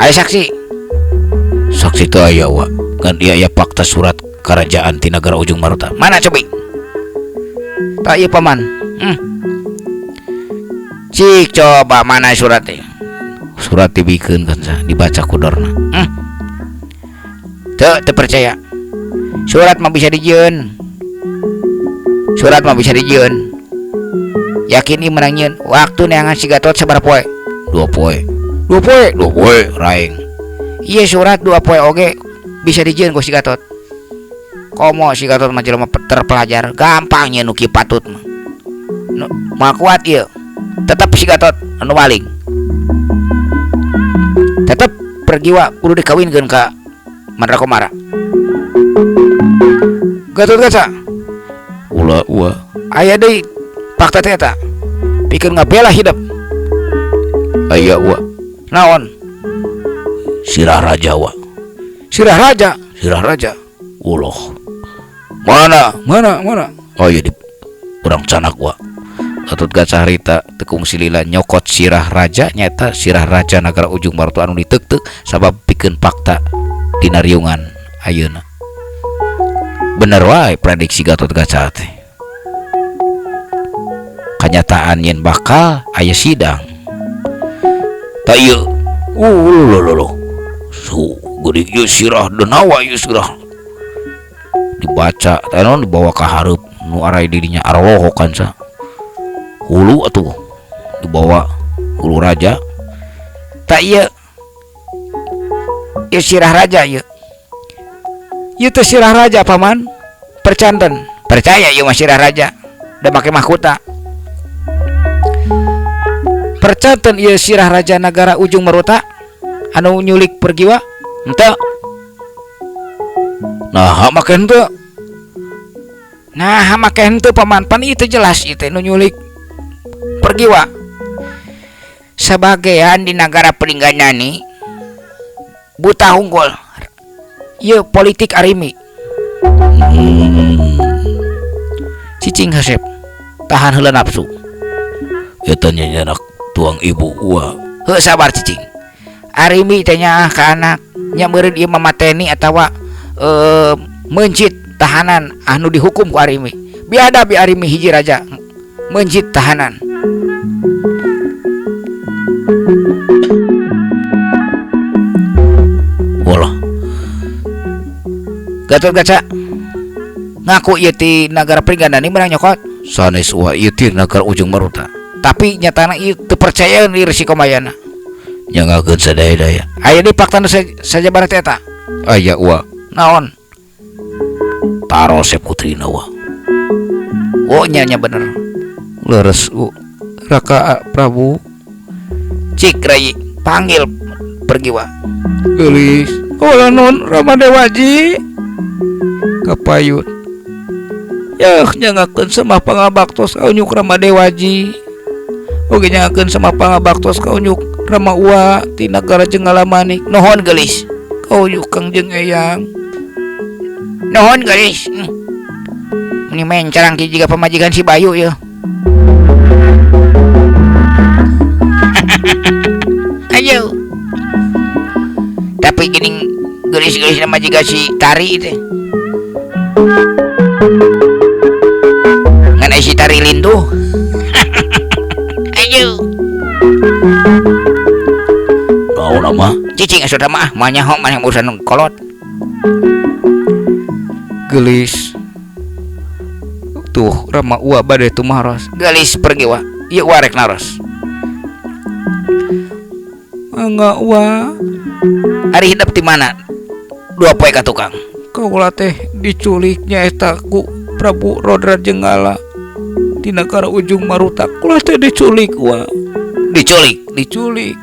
Aya saksi. Saksi teu aya wa. Kan ieu aya fakta surat kerajaan ti nagara Ujung Maruta. Mana cobi? Tak ieu paman. Cik coba mana suratnya? Surat dibikeun kan sah dibaca ku Dorna. Teu percaya. Surat mah bisa dijieun. Surat mah bisa dijieun. Yakin ieu menang nyieun. Waktu neangan si Gatot sabaraha poe? 2 poe. 2 poe, 2 poe raeng. Ieu surat 2 poe oge bisa dijieun ku si Gatot. Komo si Gatot mah jelema terpelajar, gampang nyieun nu kieu patut mah. Nu moal kuat ieu. Tetep si Gatot anu maling. Tetep Pergiwa kudu dikawinkeun ka Mandra Komara. Gatot Kaca. Ulah uah. Aya deui fakta teh eta. Pikeun ngabela hidup. Aya uah. Naon? Sirah raja wa. Sirah raja, sirah raja. Ulah. Mana? Mana? Mana? Aya di urang canak wa. Gatot Kaca harita tekung silila nyokot sirah raja nyata sirah raja nagara Ujung Maruta anu diteukteuk sabab pikeun fakta dina riungan ayeuna. Bener wae prediksi Gatot Kaca teh. Kanyataan yen bakal aya sidang. Ta ieu. Lho. Su geuning ieu sirah denawa ieu sirah. Dibaca teh naon dibawa ka hareup nu arai dirinya aroloho kanca. Hulu atuh dibawa hulu raja. Ta ieu. Ieu sirah raja ieu. Ieu teh sirah raja paman. Percanten. Percaya ieu mah sirah raja. Da make mahkota. Percanten ieu sirah raja nagara Ujung Maruta anu nyulik Pergiwa? Henteu. Naha make henteu? Naha make henteu paman? Pan ieu teh jelas ieu teh nu nyulik Pergiwa. Sabagean di nagara Pringgandani buta unggul. Ieu politik arimi. Cicing hasep tahan heula nafsu. Eta nyanyanak tuang ibu ua. Heuh sabar cicing. Arimi teh nyaah ka anak nya meureun ieu mah mateni atawa meuncit tahanan anu dihukum ku arimi. Biadab arimi hiji raja meuncit tahanan. Walah. Gatot Kaca ngaku ieu ti nagara Pringgandani meunang nyokot. Sanes wa ieu ti nagara Ujung Maruta. Tapi nyatana ieu teu percayaeun ieu risiko mayana. Nyangakeun sadaya-daya. Aya deui fakta nu sajabana teh eta. Aya wa. Naon? Tarose putrina wa. Oh nya nya bener. Leres u Raka Prabu. Cik rai panggil Pergiwa. Geulis. Ulah nun Rama Dewaji. Kapayun. Yeuh nyangakeun semah pangabaktos ka unyuk Rama Dewaji. Oge nyangakeun semah pangabaktos ka unyuk Rama Ua ti nagara Jenggala Manik. Nuhun geulis. Ka unyuk Kangjeng Eyang. Nuhun geulis. Meni mencarang ki jiga pamajikan si Bayu yeuh. Ayo. Tapi geuning geulis-geulis nama jiga si Tari teh. Ngan si Tari lintuh. Ayo. Naon mah? Cicing asup mah moal nyaho maneh urusan kolot. Geulis. Tuh Rama Ua bade tumaros. Geulis Pergiwa. Ieu Ua rek naros. Mangga Ua. Ari hidep ti mana? 2 poe ka tukang. Kaula teh diculik nyaeta ku Prabu Rodra Jenggala di nagara Ujung Maruta. Kula teh diculik Ua. Diculik, diculik.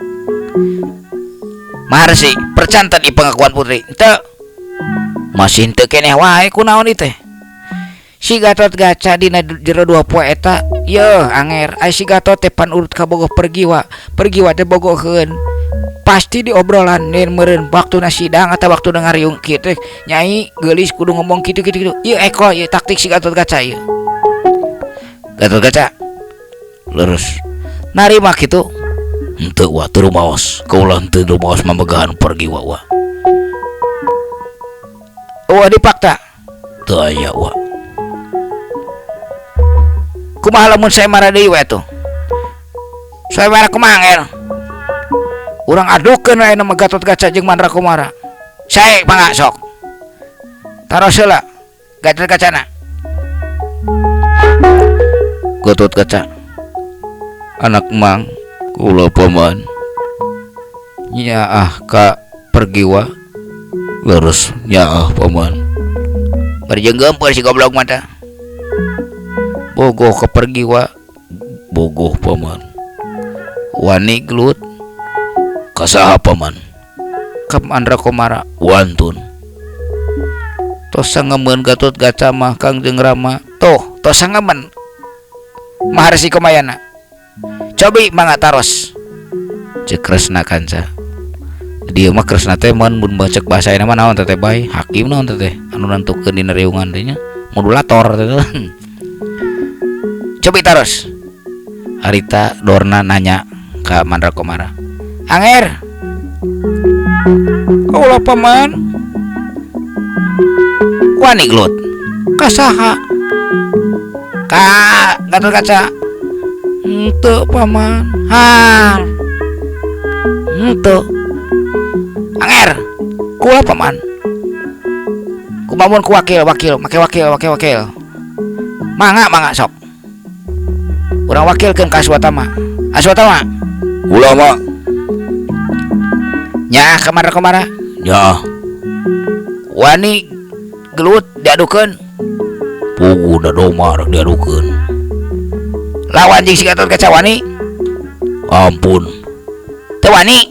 Maharsi percanten di pengakuan putri. Henteu. Masih henteu keneh wae kunaon ieu teh. Si Gatot Kaca dina jero 2 poe eta yeuh anger. Ai si Gatot teh pan urut kabogoh Pergiwa. Pergiwa teh bogoheun. Pasti diobrolan yen meureun waktuna sidang atau waktuna ngariung kieu teh nyai geulis kudu ngomong kitu kitu kitu. Ieu eko ieu taktik si Gatot Kaca ieu. Gatot Kaca leres narima kitu. Henteu wa teu rumaos. Kaula henteu rumaos mamegahan Pergiwa wa. Eueuh dipakta. Teu aya wa. Kumaha lamun saya marah deui we atuh? Saya marah kumaha ngel? Urang adukeun we nama Gatot Kaca jeung Mandra Kumara. Sae mangga sok. Taros heula Gatot Kacana. Gatot Kaca anak mang kula paman nyaah ka Pergiwa leres nyaah paman bari jeung geumpeur si goblok mah tah bogoh ka Pergiwa bogoh paman wani gelut ka saha paman ka Mandra Komara wantun tos sangemeun Gatot Kaca mah Kangjeng Rama tuh tos sangemeun Maharsi Komayana cobi mangga taros cek Kresna kanca dieu mah Kresna teh mun cek bahasa ayeuna mah naon teh bae hakim naon teh anu nentukeun dina riungan teh nya modulator teh cobi taros harita Dorna nanya ka Mandra Komara anger kaula paman wani gelut ka saha ka Gatot Kaca henteu paman har henteu anger kula paman kumamun ku wakil wakil make wakil wakil wakil mangga mangga sok urang wakilkeun ka Aswatama Aswatama kula mah nyaah ka Mandra Komara nyaah wani gelut diadukeun puguh da doma rek diadukeun lawan jeung si Gatot Kaca wani ampun teu wani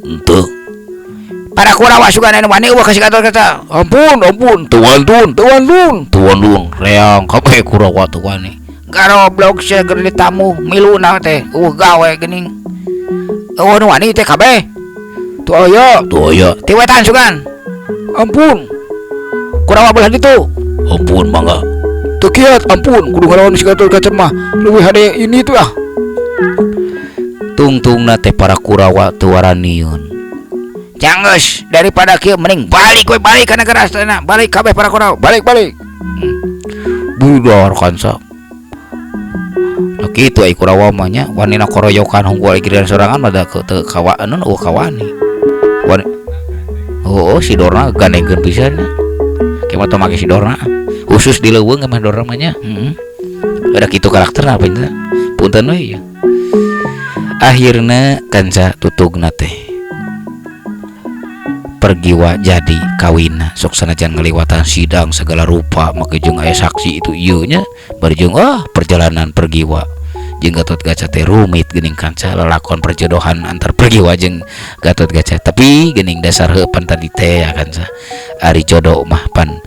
henteu para Kurawa sugan anu wani eueuh ka si Gatot Kaca ampun ampun teu wantun teu wantun teu wantun reang kabeh Kurawa teu wani garoblok sia keur ditamu miluna teh eueuh gawe geuning eueuh nu wani teh kabeh teu aya teu aya ti wetan sugan ampun Kurawa belah ditu ampun mangga teu kiat ampun kudu ngalawan si Gatot Kaca mah leuwih hade ini tuh ah tungtungna teh para Kurawa teu waranieun janggeus daripada kieu mending balik we balik ka negara astana balik kabeh para Kurawa balik balik budar kansa teu kitu ai Kurawa mah nya wanina koroyokan hungkul giliran sorangan mah da teu kawaeun eueuh kawani wani oh si Dorna gandengkeun pisan nya teu make si Dorna khusus di leuweung mah Dorna mah nya heeh ada kitu karakterna apa punten we ya akhirna kanca tutugna teh Pergiwa jadi kawinna sok sanajan ngaliwatan sidang segala rupa make jeung aya saksi itu ieu nya bari jeung ah perjalanan Pergiwa jeung Gatot Kaca teh rumit geuning kanca lalakon perjodohan antar Pergiwa jeung Gatot Kaca tapi geuning dasar heupan tadi teh ya kanca ari jodoh mah pan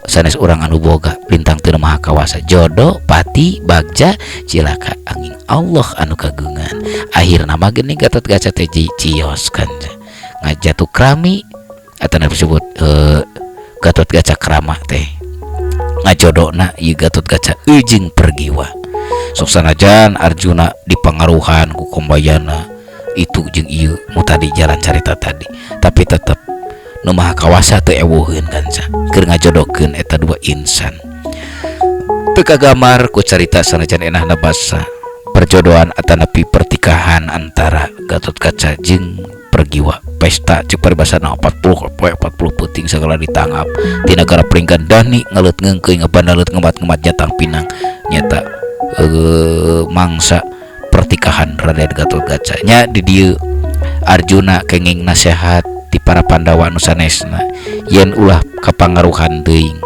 sanes urang anu boga lintang teu maha kawasa jodoh pati bagja cilaka angin Allah anu kagungan akhirna mah geuning Gatot Kaca teh cios kanca ngajatuh krami atau disebut Gatot Kaca krama teh ngajodona ieu Gatot Kaca jeung Pergiwa sok sanajan Arjuna dipangaruhan ku Kombayana itu jeung ieu mu tadi jalan carita tadi tapi tetep nu maha kawasa teu ewuheun kanca keur ngajodokeun eta dua insan teu kagamar ku carita sanajan enahna basa perjodohan atanapi pertikahan antara Gatot Kaca jeung Pergiwa pesta cek paribasana 40 poe 40 peuting segala ditangap ti nagara Pringgandani ngaleut ngeungkeuy ngabandalet ngemat-ngemat jatang pinang nyata mangsa pertikahan Raden Gatot Kaca nya di dieu Arjuna kenging nasehat ti para Pandawa nu sanesna yen ulah kapangaruhan teuing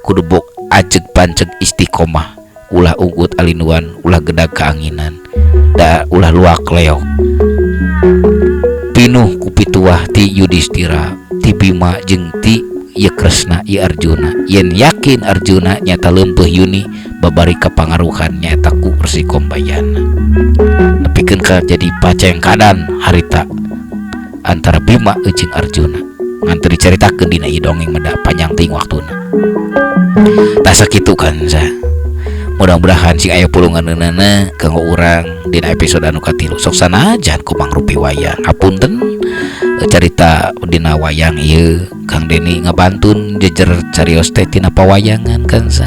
kudu bok ajeg panceg istiqomah ulah unggut alinuan ulah gedag kaanginan da ulah luak leok pinuh ku pituah ti Yudhistira ti Bima jeung ti ieu Kresna ieu Arjuna yen yakin Arjuna nyata leumpeuh Yuni babari kapangaruhan nyaeta ku Resi Kombayana nepikeun ka jadi pacengkadan harita antara Bima jeung Arjuna ngan teu dicaritakeun dina ieu dongeng mah da panjang teuing waktuna tah sakitu kanca mudah-mudahan sing aya pulunganeunana kanggo urang dina episode anu katilu sok sanajan ku mangrupi wayang hapunten carita dina wayang ieu Kang Deni ngabantun jejer carios teh tina pawayangan kanca.